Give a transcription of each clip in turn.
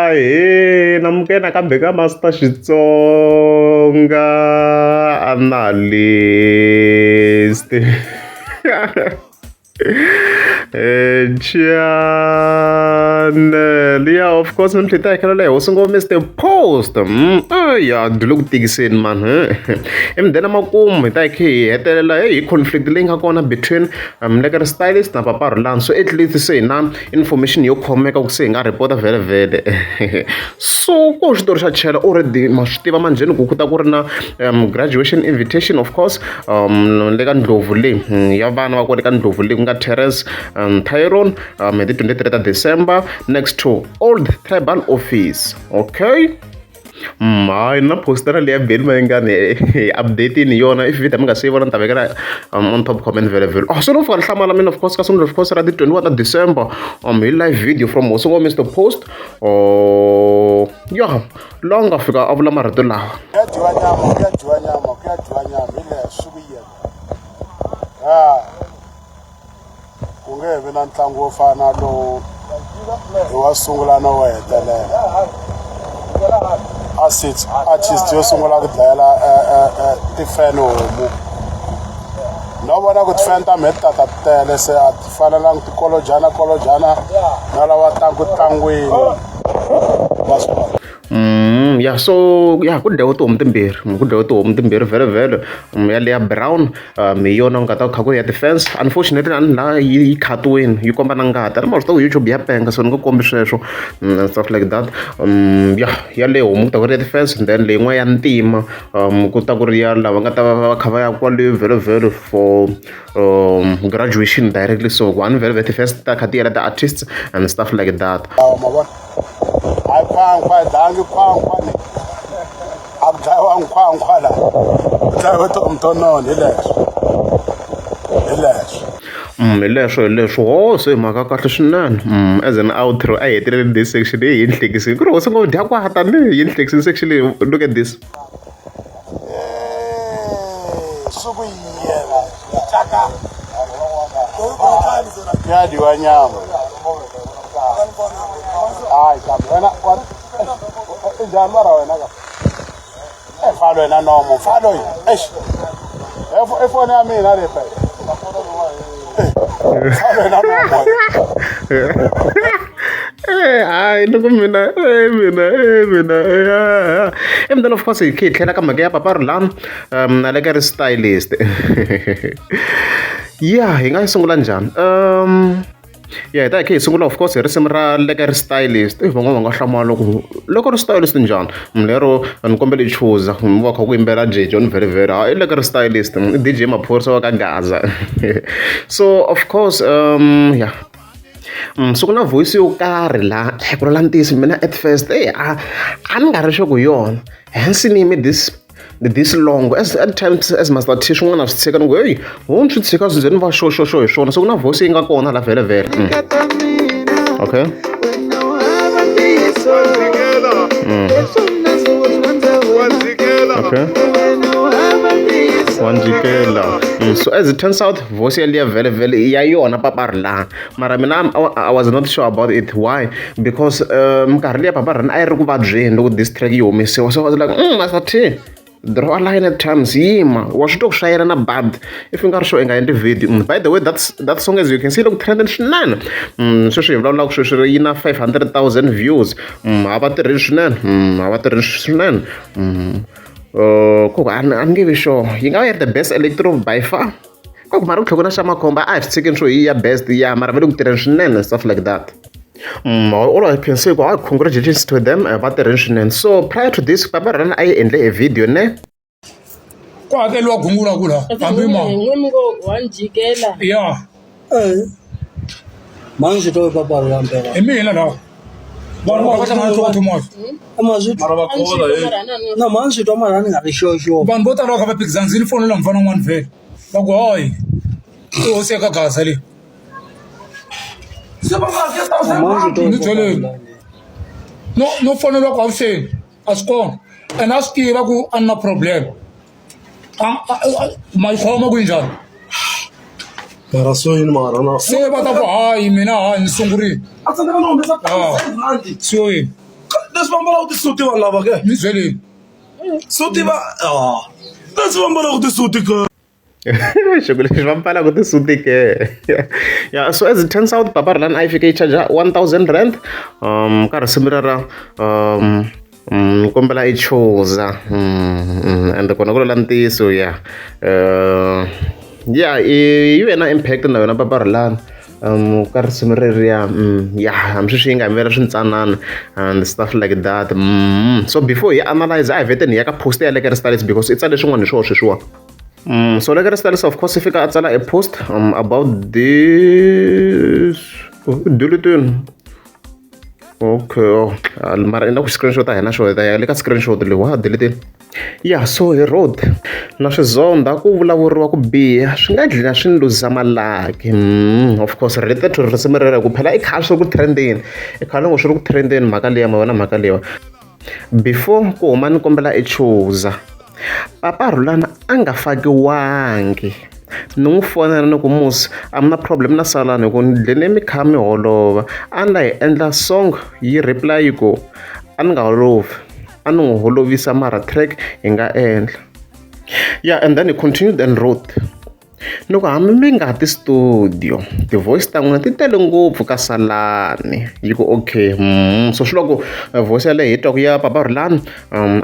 Ahee namukela nakambe ka Master Xitsonga Analyst channel ya of course mi tlhela hi khala hosi ngo Mr Post ya ndi le ku tikiseni mani emudeni makumu hi ta hi khe hi hetelela hi conflict leyi nga kona between Mlekere Stylist na Papa Rhulani so at least se hi na information yo khomeka ku se hi nga report vhele vhele so ko xitori xa chela already ma swi tiva manjheni ku ku ta ku ri na graduation invitation of course le ka ndlovu leyi ya vana va kwale ka ndlovu leyi ku nga Terence Tyron hi ti 23 ta December next to old tribal office okay. Hayi na postara leya Benny Mayengani hi update-ini yona if video mi nga se yi vona ni ta vekela on top comment vhele vhele oh so no fika ni hlamala mina of course ka of course ra ti 21 ta December hi live video from hosi ngo Mr Post oh ya laha nga fika a vula marito lawa ku ya dyiwa nyama ku ya dyiwa nyama ku ya dyiwa nyama hi leswi ku yena a ku nge he vi na ntlangu wo fana na lowu hi wa sungula na wo hetelela artist artist yo sungula ku dlayela ti-fan homu no vona ku ti-fan ta mhe ti tata ti tele se a ti fanelangi ti kolojana kolojana na lava tlangu tlangwini va swi vona. Ya so ya ku dlayiwe tihomu timbirhi ku dlayiwe tihomu timbirhi vhele vhele ya leya brown hi yona ku nga ta ku kha ku ri ya ti-fans unfortunately a ni la yi khatiwini yi komba na ngati a ni ma swi tiva ku YouTube ya penga so ni nga kombi sweswo and stuff like that ya yaleyo homu ku ta ku ri ya ti-fans then leyin'wana ya ntima ku ta ku ri ya lava nga ta va va kha va ya kwale vhele vhele for graduation directly so one vhele vhele ti-fans ti ta kha ti yela ti-artists and stuff like that. Ma vona hayi khwankhwa hi dlayangi khwankhwa ni a ku dlayiwangi khwankhwa la ku dlayiwe tihomu to nona hi leswo hi leswo Hi leswo hi leswo ho se hi mhaka kahle swinene as an outro a hi heteleli this section leyi yi ni hlekisini ku ri hosi ngo dya kwata ni yi ni hlekisini section leyi look at this. Swi ku yena ku ya dyiwa nyama hayi kambe wena i njhani mara wena ka e mfana wena nomo mfana loyi eish i foni ya mina leyi phela mfana wena nomo. Hayi loko mina mina mina and then of course hi khe hi tlhela ka mhaka ya Papa Rhulani na le ka ri stylist ya hi nga yi sungula njhani ya hi ta hi khe hi sungula of course hi risimu ra le ka ri stylist i van'wana va nga hlamala loko loko ri stylist njhani lero ni kombela i chuza mi va kha ku yimbela J John vhele vhele ha i le ka ri stylist i DJ Maphorisa wa ka Gaza so of course ya so ku na voice yo karhi laha ku vula ntiyiso mina at first eyi a a ni nga ri sure ku hi yona hence ni yime this this long as at times as Master T swin'wana swi tshika ni ku heyi ho ni swi tshika swi ze ni va sure sure sure hi swona so ku na voice yi nga kona la vhele vhele okay. Okay. Wa njikela. So as it turns out voice yaliya vhele vhele i ya yona Papa Rhulani mara mina I was not sure about it why because minkarhi liya Papa Rhulani a yi ri ku vabyeni loko this track yi humesiwa so I was like Master T draw a line at times yima wa swi twa ku swa yelana but if u nga ri sure i nga endli video. By the way that's that song as you can see loko trending swinene sweswi hi vulavulaka sweswi yi na 500,000 views a va tirhile swinene a va tirhile swinene ku a ni nge vi sure yi nga va yi ri the best electro by far ku mara ku tlhela ku na xa makhombo a hi swi tshikeni swo hi ya best ya mara va le ku tirheni swinene stuff like that. All I can say ku hayi congratulations to them va tirhile swinene so prior to this Papa Rhulani a yi endle a video ne ku hakeliwa gungula ku la hambi ma wa njikela ya mani swi twa Papa Rhulani phela hi mina lawa vanhu va hlangana too too much ma swi mara va khola he na mani swi twa mara ni nga ri sure sure vanhu vo tala va kha va phikizana ndzi ni fonela mfana un'wana vhele va ku hayi i hosi ya ka gaza leyi se va nga hakeli mani swi twa ni byeleni no no fonela ku avuxeni a swi kona ene a swi tiva ku a ni na problem ma yi khoma ku yi njhani mara so yini mara na se va ta ku hayi mina hayi ni sungurile a tsandzeka no humesa Ah. rand so yini Leswi va ambalaka tisuti vanhu lava ke? Ni byeleni. Suti va ah. Leswi va ambalaka tisuti ke? Xo lexi va ambalaka tisuti ke? Yeah, so as it turns out, Papa Rhulani a yi fike yi charge 1000 rand ka risimu rera kombela i chuza and kona ku lula ntiyiso ya ya yi ve na impact na yona Papa Rhulani ka risimu reriya ya hambi sweswi yi nga yimela swintsanana and stuff like that. So before hi analyze, a hi vheteni hi ya ka post ya Lekker Stylist because i tsale swin'wana hi swoho sweswiwani. So Lekker Stylist of course i fika a tsala a post about this deletini. Okay, oh, mara i na ku screenshot a hina xo hi ta ya le ka screenshot leyi wa deletini. Ya so hi road na swizondha ku vulavuriwa ku biha swi nga dlina swi ni luza malaki. Of course related to risimu rero hi ku phela i khale swi ri ku trendeni, i khale loko swi ri ku trendeni mhaka liya ma vona mhaka leyiwa. Before ku huma ni kombela i chuza Papa Rhulani a nga fakiwangi ni n'wi fonela ni ku musi a mi na problem na salani hi ku ni dlene mi kha mi holova a ni la hi endla song yi reply yi ku a ni nga holovi a ni n'wi holovisa mara track hi nga endla. Yeah, and then he continued and wrote ni ku hambi mi nga ti studio ti-voice ta n'wina ti tele ngopfu ka salani yi ku okay. So swi loko voice yaleyo hi twaku ya Papa Rhulani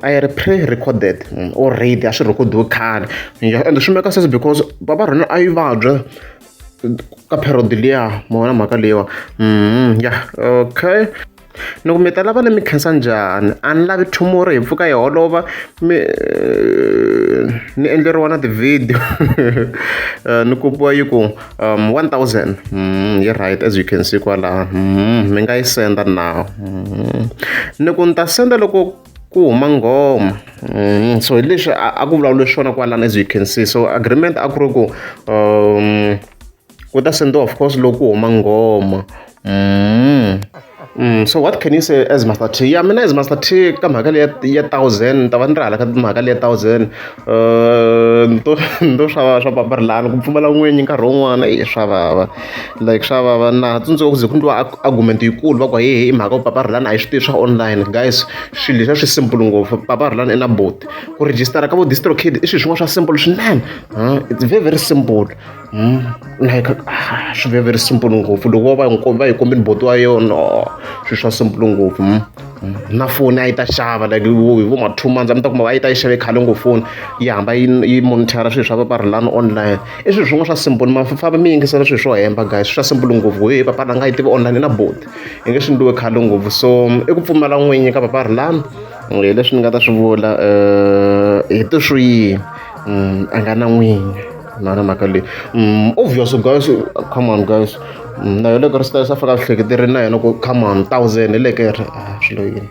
a yi ri pre-recorded already a swi rhekhodiwe khale and swi make sense because Papa Rhulani a yi vabya ka period liya ma vona mhaka leyiwa. Yeah, okay. Ni ku mi ta lava ni mi khensa njhani a ni lavi tomorrow hi pfuka hi holova mi ni endleriwa na ti-video ni kopiwa yi ku 1000 yi right as you can see kwalaha mi nga yi senda now ni ku ni ta senda loko ku huma nghoma. So hi leswi a ku vulavuriwe swona kwalano as you can see. So agreement a ku ri ku ku ta sendiwa of course loko ku huma nghoma. So what can you say as Master T? Ya mina as Master T ka mhaka leya ya 1000 ni ta va ni ri hala ka mhaka leya 1000 ni to ni to swa swa Papa Rhulani ku pfumala n'winyi nkarhi wun'wana e swa vava like swa vava na ha tsundzuka ku ze ku endliwa argument yikulu va ku hehe i mhaka ku Papa Rhulani a yi swi tivi swa online guys swilo leswiya swi simple ngopfu Papa Rhulani i na boti ku rejistara ka vo DistroKid i swilo swin'wana swa simple swinene it's very very simple. Like swi ve very simple ngopfu loko vo va hi va hi kombile boti wa yona swilo swa simple ngopfu na foni a yi ta xava like hi vo ma 2 months a mi ta kuma a yi ta yi xave khale ngopfu foni yi hamba yi yi monitor swilo swa Papa Rhulani online i swilo swin'wana swa simple ma famba mi yingisela swilo swo hemba guys swa simple ngopfu he Papa Rhulani a nga yi tivi online i na boti i nge swi endliwe khale ngopfu so i ku pfumala n'winyi ka Papa Rhulani hi leswi ni nga ta swi vula hi to swi yini a nga na n'winyi na na mhaka leyi. Obvious guys, come on guys na yona loko ri swi fika hleketeri na yena ku come on 1000 hi le ka ri swilo yini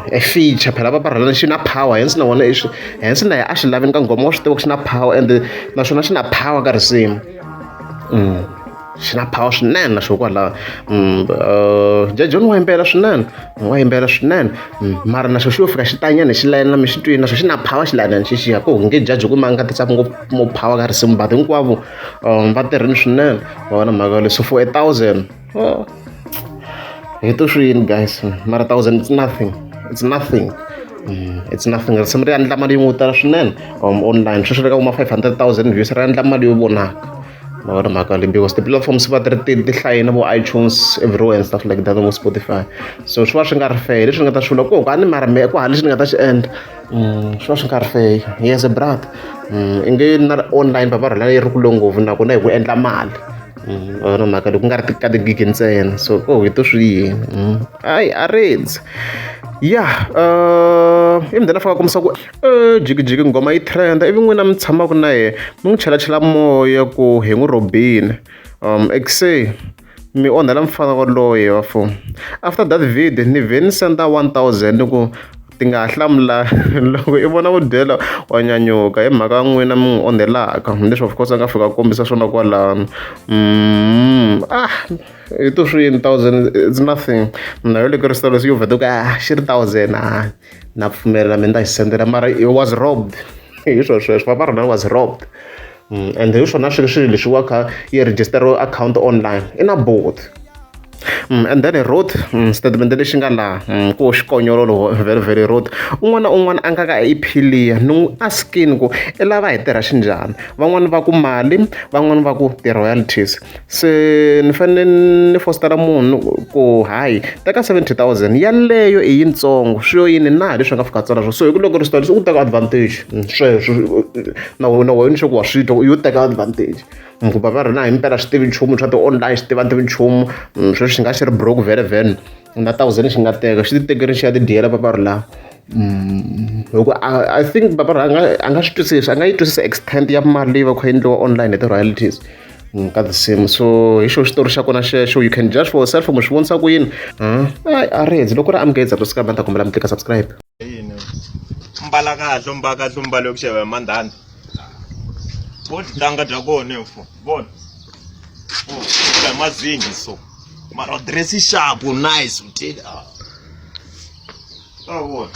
e feature phela Papa Rhulani xi na power hence na wona hence na yena a xi lavini ka nghoma wa swi tiva ku xi na power and naswona xi na power ka risimu. Xi na power swinene na xo kwalaho. John wa yimbelela swinene wa yimbelela swinene mara na xo xi yo fika xi tanyana xi layeni mi xi twini na xo xi na power xi layinani xexiya ku hi nge judge ku ma nga tisa ngopfu mo power ka risimu but hinkwavo va tirhini swinene wa vona mhaka yaleyo so for a 1000 oh hi to swi yini guys mara 1000 it's nothing, it's nothing. It's nothing risimu ri endla mali yo tala swinene online sweswi ri ka kuma 500,000 views ri endla mali yo vonaka ma vona mhaka leyi because ti-platforms va ti ri ti ti hlayini vo iTunes everywhere and stuff like that vo Spotify so swi va swi nga ri fair leswi ni nga ta swi vula ku a ni mara mehe ku hava lexi ni nga ta xi endla swi va swi nga ri fair yes brother i nge na online Papa Rhulani yi ri kule ngopfu nakona hi ku endla mali ma vona mhaka leyi ku nga ri ka tigigi ntsena so ko hi to swi yini hayi a rindzi ya i mudende a fika a kombisa ku jikijiki nghoma yi trend ivi n'wina mi tshamaka na yena mi n'wi chelachela moya ku hi n'wi rhobile exe mi onhela mufana waloye wa fo after that video ni vhe ni senda 1000 ni ku ti nga ha hlamula loko i vona vudyela wa nyanyuka hi mhaka n'wina mi n'wi onhelaka leswi of course a nga fika a kombisa swona kwalano hi to swi yini 1000 it's nothing na yo loko ri leswi yo vheta ku a xi ri 1000 a na pfumela mina ta xi sendela mara he was robbed hi swo sweswo Papa Rhulani was robbed and hi swona swilo leswiwa kha yi register account online i na boti. And then wrote statement lexi nga laha ku xikonyololo very very wrote un'wana na un'wana a nga ka i philiya ni n'wi askini ku i lava hi tirha xinjhani van'wani va ku mali van'wani va ku ti-royalties se ni fanele ni fositela munhu ku hayi teka 70 000 yaleyo i yitsongo swi yo yini na leswi a nga fika a tsala swona so hi ku loko ri swi u teka advantage sweswo na wena wena swa ku wa swi twa yo teka advantage ku va ri na hi mpela swi tivi nchumu swa ti-online swi tiva tivi nchumu sweswi xi nga xi ri broke vhele vhele na thousand xi nga teka xi ti tekeri xi ya ti dyela papa ri laha hi ku I think papa a nga a nga swi twisisi a nga yi twisisi extent ya mali leyi va kha yi endliwa online hi ti-royalties ka tinsimu so hi xo xitori xa kona xexo you can judge for yourself mi swi vonisa ku yini a ri hedzi loko ri amukeza to sika ta kombela mi tlika subscribe yini mbala kahle umbala kahle umbala yoku xava hi mandanda vo tlanga bya kona mfo vona hi mazingi so mara dress xapu nice u a vona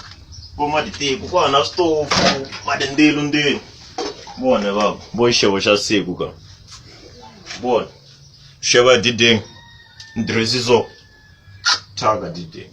vo maditeku ku hana switofu madindilu ndilu vona baba vo xevo xa siku ka vona xeva dideng dress so thyaka dideng.